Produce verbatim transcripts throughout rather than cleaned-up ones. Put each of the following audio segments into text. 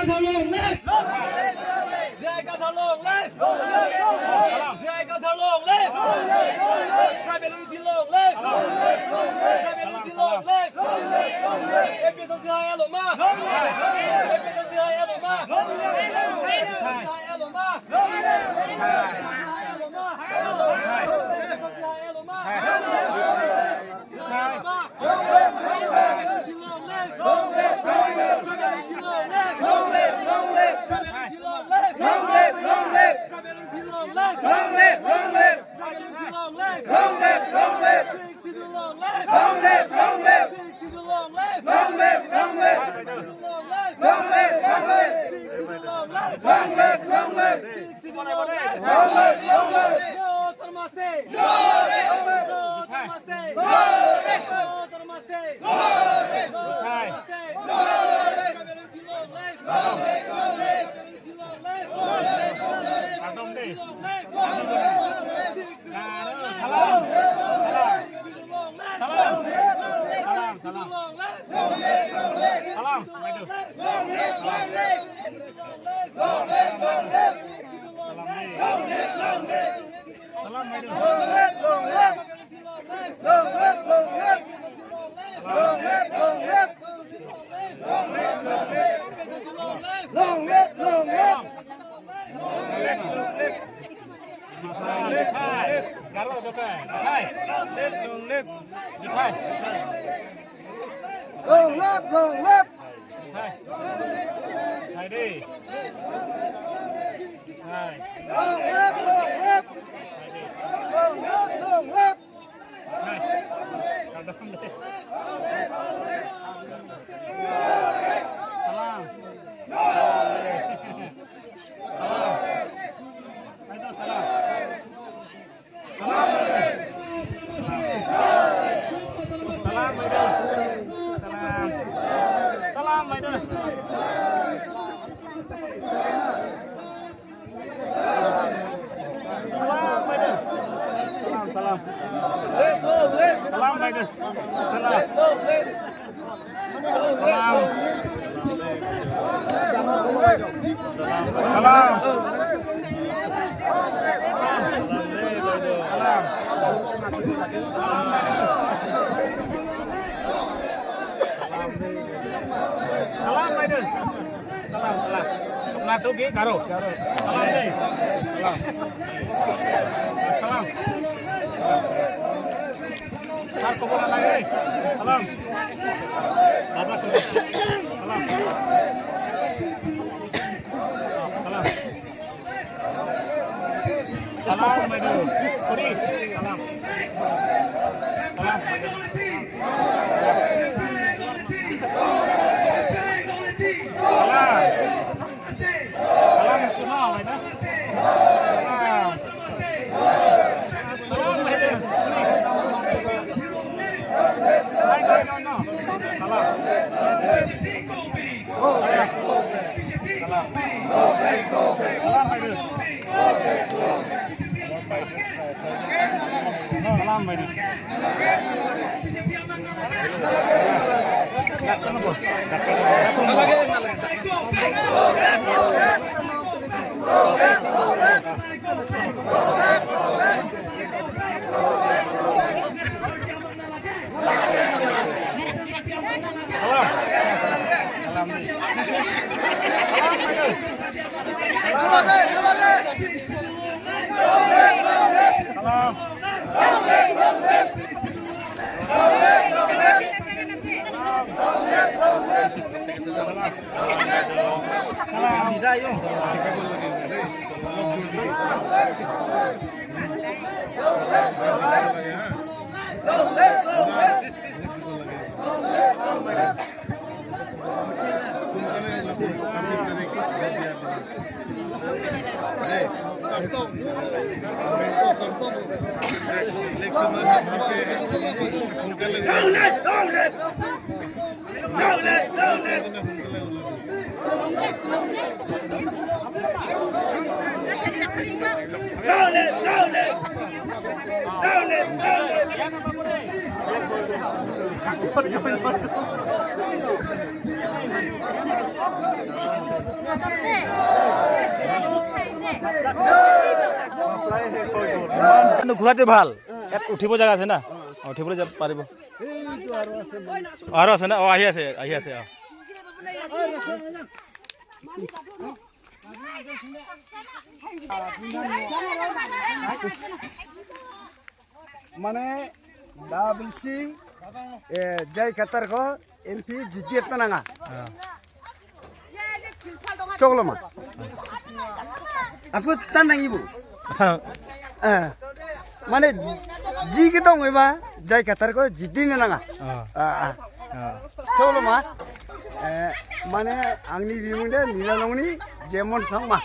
Kadar long live! J I Kadar long live! J I Kadar long live! Tribal unity long live! Tribal unity long live! A P H L C hai alo ma! A P H L C hai alo ma! A P H L C hai alo ma! A P H L C hai alo ma! A P H L C hai alo ma! Long live, long live. Long live, long live. Long live, long live. Long live, long live. Long live, long live. Sixth Schedule long live. Long live, long live. Sixth Schedule long live. Long live, long live. Long live, long live. Sixth Schedule long live. Long live, long live. Sixth Schedule long live. Long live, long live. Jai Autonomous State. Jai Autonomous State. Jai Autonomous State. Jai Autonomous State. Jai Autonomous State. Jai Autonomous State. Long live. Long live, long live. Long live, long live. Long live, long live. Sixth Schedule long live. Salam. Salam. Sixth Schedule long live. Salam. Salam, salam. Salam, Maidu. Salam. Salam, Maidu. Long live, long live. Long live, long live. Long live, long live. Long live, long live. Garo, Jokai. Hai. Long live, long live. Jokai. Long live, long live. Hai. Hai dei. Hai. Long live, long live. Long live, long live. Hai. Kadam dei. Salam. Salam. Hai dei, salam. Salam, Maidu. Salam. Salam, Maidu. Salam, Maidu. Salam, salam. Salam, Maidu. Salam. Salam. Salam. Salam, Maidu. Salam, salam. Natu ke Garo. Salam dei. Salam. Salam. Sar, kobor lagi. Salam. Bapak, salam. Salam. Salam, Maidu. Puri. Salam. Salam, Maidu. Salam. Salam, Maidu. Salam. Salam, Maidu. Hai, hai, no, no. Salam. কিন্তু ঘূৰাটো ভাল, ইয়াত উঠিব জেগা আছে না, অ, উঠিবলৈ যাব পাৰিব। আৰু আছে না? অ, আহি আছে, আহি আছে, অ। Mane, double C, eh, J I Kathar ko M P G D F ta nanga. Choklo ma. Aku tan nang ibu. Eh, mane, G kedong eba, J I Kathar ko G D nanga. Ah, ah. Choklo ma. Eh, mane, angni bimung de, neli along ni, Jemon Sangma.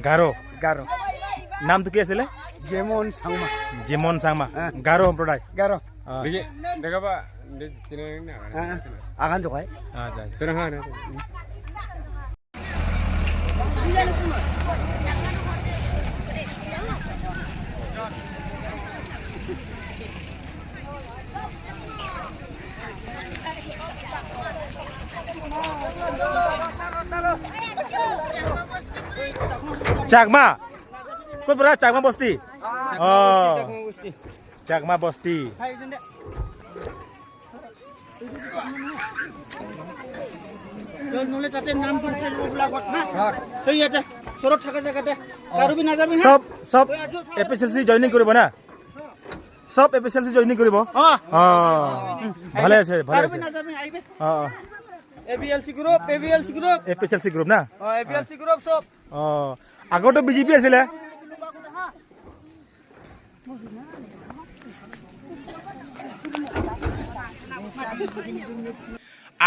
Garo. Garo. নামটো কি আছিলে? Jemon Sangma. Jemon Sangma. Ah. Garo সম্প্ৰদায়। Garo. Ah. Dikit, dikit apa? Di sini ini apa? Ah, akan tuh kai. Ah, ya, ya. Tenang, tenang. Chakma. ক'ৰ পৰা? চাকমা বস্তি। অ। চাকমা বস্তি। তই নহ'লে তাতে নামটো উঠাই ল'ব বোলা কথা। তই ইয়াতে ওচৰত থকা জেগাতে। কাৰোবি নাযাবি হা? চব, চব তই আজি উঠা। এ পি এইচ এল চি জইনিং কৰিব না? চব এ পি এইচ এল চি জইনিং কৰিব? অ। অ। ভালে আছে, ভালে কাৰোবি আছে। নাযাবি, আহিবি। অ, অ। A P H L C group, A P H L C group. A P H L C group না? অ, A P H L C group চব। অ। আগতো বি জে পি আছিলে?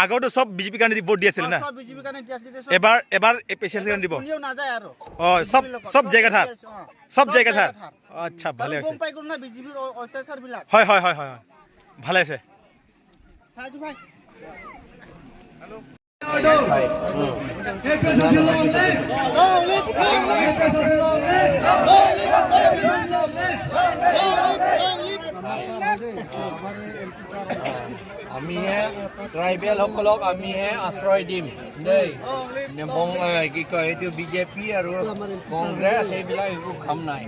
আগতো চব বি জে পি কাৰণে ভোট দি আছিলে না? চব বি জে পি কাৰণে দি আছিলে, চব। এবাৰ, এবাৰ এ পি এইচ এল চি কাৰণে দিব? কোনেও নাযায় আৰু। অ, চব, বি জে পিৰ লগত। চব জেগা থাৰ? A P H L C, অ। চব চব জেগা জেগা থাৰ? থাৰ। আচ্ছা, ভালে আৰু হৈছে। গম পাই গ'ল না বি জে পিৰ অ-, অত্যাচাৰবিলাক। হয়, হয়, হয়, হয়। ভালে হৈছে। চাই আছো ভাই। আমিহে ট্ৰাইবেল সকলক আমিহে আশ্ৰয় দিম দেই। নে বং-, এ, কি কয় এইটো, বি জে পি আৰু কংগ্ৰেছ, এইবিলাক একো কাম নাই।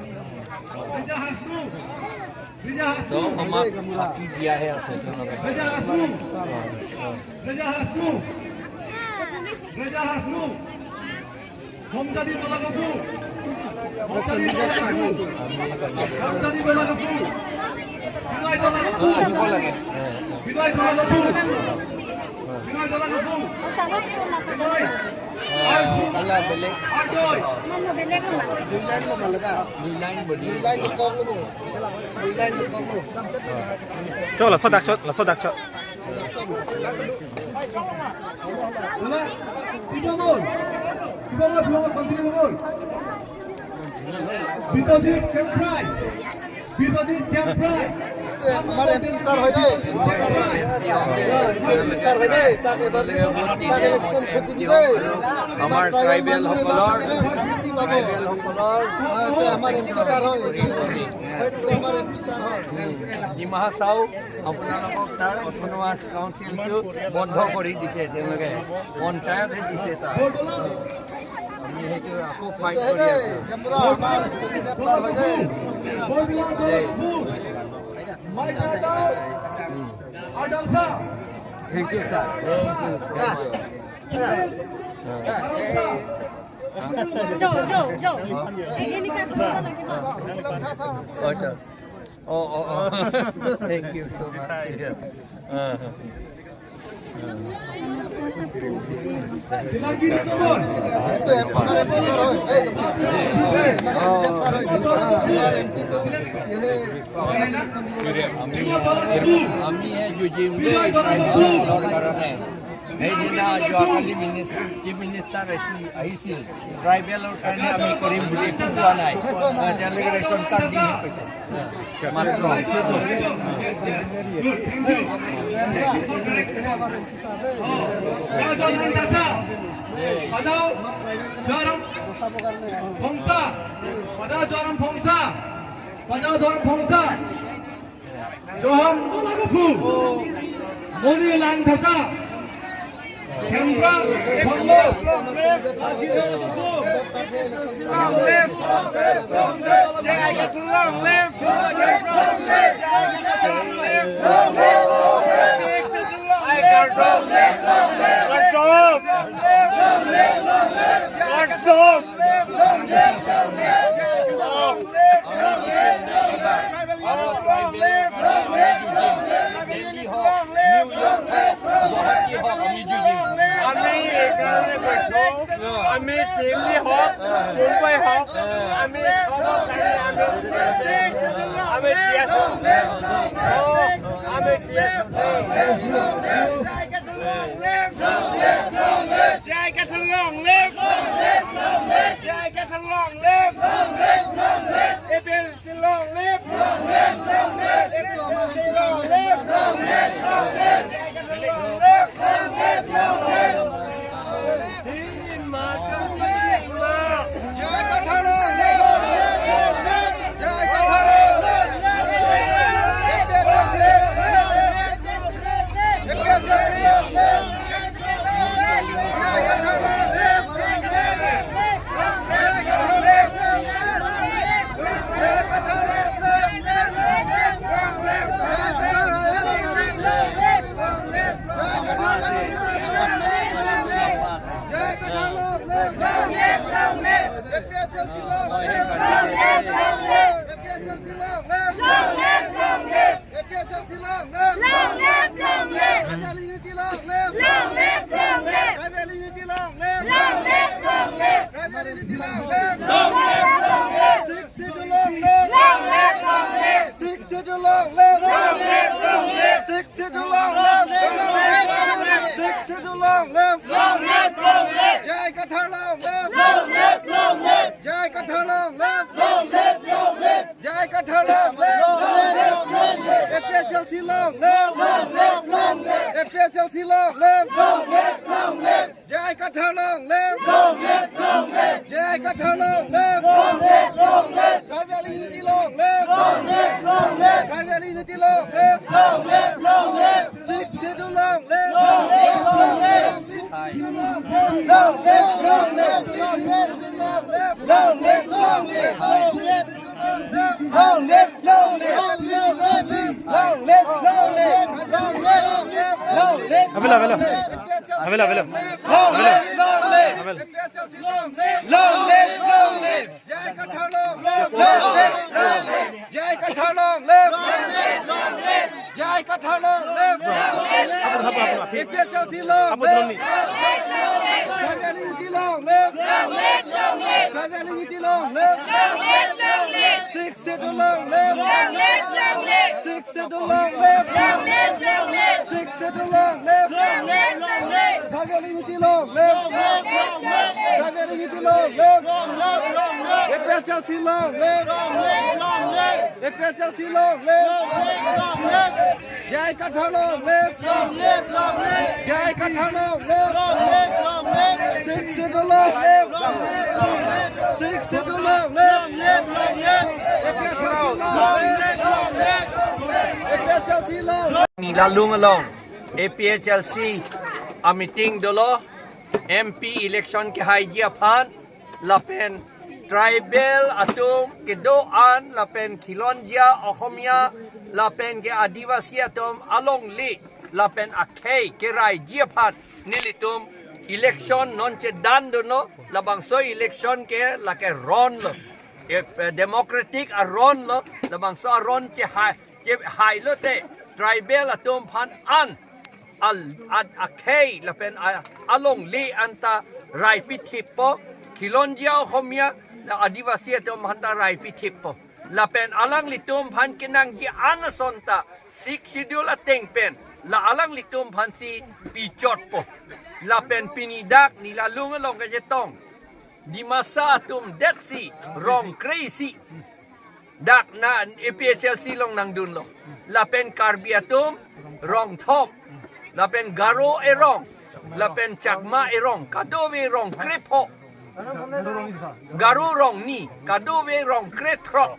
চব আমাক ফাঁকি দিয়াহে আছে তেওঁলোকে। আহিব লাগে। Ala beleg. Dui line lo malaga. Dui line bodi. Dui line lo kok lo. Dui line lo kok lo. Cho, laso dak cho, laso dak cho. Biswajit কেম্প্ৰাই। বিশ্বজিৎ কেম্প্ৰাই। আমাৰ এম পি ছাৰ হয় দেই। এম পি ছাৰ হয় দেই। তাক এবাৰ, তাক এবাৰ ফোন কৰি দিম দেই। আমাৰ ট্ৰাইবেল মানুহ এবাৰ ট্ৰাইবেলসকলৰ, ফোন কৰি পাব। ট্ৰাইবেলসকলৰ অ, তে আমাৰ এম পি ছাৰ হয়। আমাৰ এম পি ছাৰ হয়। ডিমা হাছাও আপোনালোকক তাৰ অট'নমাছ কাউন্সিলটো বন্ধ কৰি দিছে তেওঁলোকে। পঞ্চায়তহে দিছে তাৰ। আমি সেইটো আকৌ ফাইট কৰি আছো। Thank you, sir. Thank you so much. আচ্ছা। অ, অ, অ। Thank you so much. Yeah. আমি, আমি এই যুঁজিম দেই, কাৰণে। সেইদিনা যোৱাকালি মিনিষ্টাৰ, চিফ মিনিষ্টাৰ আহিছিল, আহিছিল। ট্ৰাইবেলৰ কাৰণে আমি কৰিম বুলি একো কোৱা নাই। তেওঁলোকে ৰেচন কাৰ্ড দিম কৈছে। মাত্ৰ। Pada Joram Phongsa, pada Joram Phongsa, pada Joram Phongsa. Joham Dolagupu, Moni Langthasa, Long live! J I Kathar long live! Long live! Long live! আমি একাৰণে কৈছো, আমি দিল্লী হওক, মুম্বাই হওক, আমি সব জাগাত আমি, আমি জি এছ টি, আমি জি এছ টি। J I Kathar long live! J I Kathar long live! A P H L C long live! A P H L C long live! J I Kathar long live! A P H L C long live! Long live, long live! Tribal unity long live! Long live, long live! Tribal unity long live! Long live, long live! Tribal unity long live! Long live, long live! Sixth Schedule long live! Long live, long live! Sixth Schedule long live! Long live, long live! Sixth Schedule long live! Long live, long live! Sixth Schedule long live! Long live, long live! J I Kathar long live! Long live, long live! J I Kathar long live! Long live, long live! J I Kathar long live! Long live, long live! A P H L C long live! Long live, long live! A P H L C long live! Long live, long live! J I Kathar long live! Long live, long live! J I Kathar long live! Long live, long live! Tribal unity long live! Long live, long live! Tribal unity long live! Long live, long live! Sixth Schedule long live! Long live, long live! Long live, long live! Long live, long live! Long live, long live! Long live, long live! Long live, long live! Long live, long live! Long live, long live! Avelo, avelo. Avelo, avelo. Long live, long live! Avelo. Long live, long live! J I Kathar long live! Long live, long live! J I Kathar long live! Long live, long live! J I Kathar long live! Long live, long live! A P H L C long live! Tribal unity long live! Long live, long live! Tribal unity long live! Long live, long live! Sixth Schedule long live! Long live, long live! Sixth Schedule long live! Long live, long live! Sixth Schedule long live! Long live, long live! Tribal unity long live! Long live, long live! Tribal unity long live! Long live, long live! A P H L C long live! Long live, long live! A P H L C long live! Long live, long live! J I Kathar long live! Long live, long live! J I Kathar long live! Long live, long live! Sixth Schedule long live! Long live, long live! Sixth Schedule long live! Long live, long live! A P H L C long live! Long live, long live! A P H L C long live! Nilolong along A P H L C a meeting dolo, M P election kehaiji aphan, lapen tribal atum kedo-an, lapen Khilonjia Oxomiya, lapen ke Adivasi atum alongle, lapen akhei keraiji aphan nelitum election non chedan dunlo, labangso election ke lake ron lo. E, e, democratic aron lo, labangso aron chehai, chehai lote, tribal atum aphan an, al, ad, akhei, lapen a, alongle anta rai pithippo, Khilonjia Oxomiya, la Adivasi atum aphan ta rai pithippo. Lapen alanglitum aphan kenangji an ason ta Sixth Schedule ateng pen, la alanglitum aphansi pichotpo. Lapen pini dak nilolong along kachetong, Dimasa atum detsi rong kre-isi dak na A P H L C along nangdunlo. Lapen Karbi atum rong thom. Lapen Garo erong. Lapen Chakma erong. Kadokave rong krepho. Garo rong ni. Kadokave rong krethrok.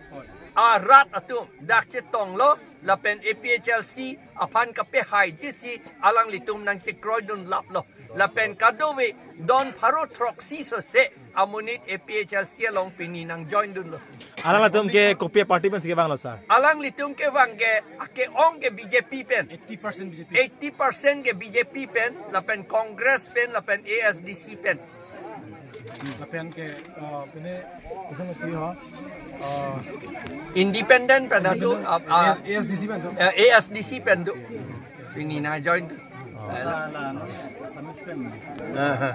Arat atum dak chetonglo. Lapen A P H L C aphan kapehaijisi alanglitum nangchekroidun laplo. Lapen kadokave don pharo throksi sose amonit A P H L C along pini nang join dunlo. Alanglitum ke kopi party pensi kevanglo, sir? Alanglitum kevang ke ake-ong ke B J P pen, eighty percent B J P. Eighty percent ke B J P pen, lapen Congress pen, lapen A S D C pen. Lapen ke uh, pine kusum ki ho. Uh, Independent pen do, uh, uh, A S D C pen do. uh, A S D C pen do. Pini nang join. Assamese pen. Uh-huh.